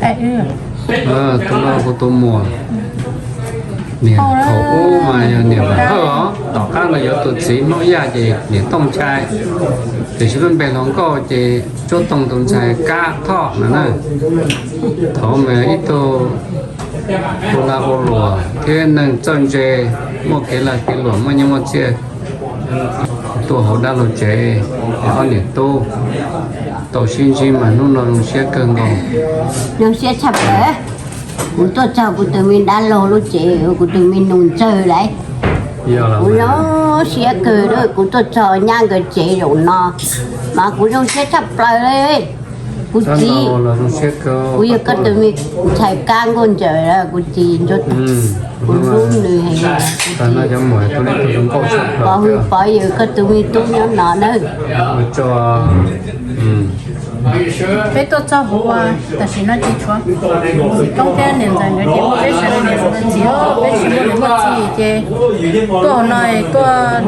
Tus no kuv tus muam, niam thaum ub mas yog niam Vam Hawj os, tom qab no yuav tus txiv Hmoob Yaj ces niam Tooj Nchai. Tiam sis lub npe hluas nkauj ces Tsuab Tooj tus ntxhais Kab Thoj no na. Thaum mas ib tug ua lag ua luam thiab neeg txawj ntse, muaj kev lag kev luam, muaj nyiaj muaj txiaj, tuaj hauv dab laug tsev, ob niam tub tau sib ntsib mas hnub no zoo siab kawg nkaus. Zoo siab tshaj plaws, kuv tuaj txog kuv tus me dab laug lub tsev, kuv tus me nus ntsawg lauj. Kuv zoo siab kawg, kuv tuaj txog nyab nkawd tsev zaum no mas kuv zoo siab tshaj plaws li. Kuv txiv, kuv yog koj tus me ntxhais Kab Nkauj Ntxawm, kuv txiv, kuv hlub nws heev. Pov hwm pov yawg koj tus me tub nyob no nawb. Peb tuaj txog hauv ua, tam sim no ces tshuav txiv Toob thiab niam ntxawm nkawd ces muaj peb sawv daws niam sawv daws txiv, peb tsis muaj niam muaj txiv ces tuaj hauv no tuaj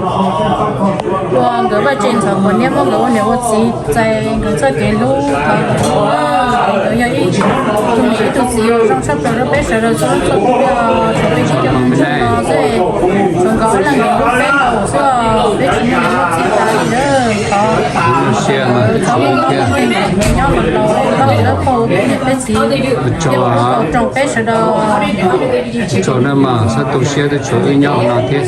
ua nkawd vaj tse ntxhov quav niab, muab nkawd ua niam ua txiv, txais nkawd txoj kev hlub, thov nkawd yog ib tug niam ib tug txiv uas zoo tshaj plaws rau peb sawv daws txhua leej txhua tus, tshuav peb sib coj mus ntsib no xwb, tshuav nkawd ob leeg niam hlub peb tau xwb, peb tsis muaj niam muaj txiv tas li lawm. Thov nkawd txhob muaj mob muaj nkeeg, nyob los tau lawm peb niam peb txiv, thiab peb tau roog peb sawv daws. Tsaug nawb mas, txhob tu siab, twb tshuav wb nyob hauv no thiab.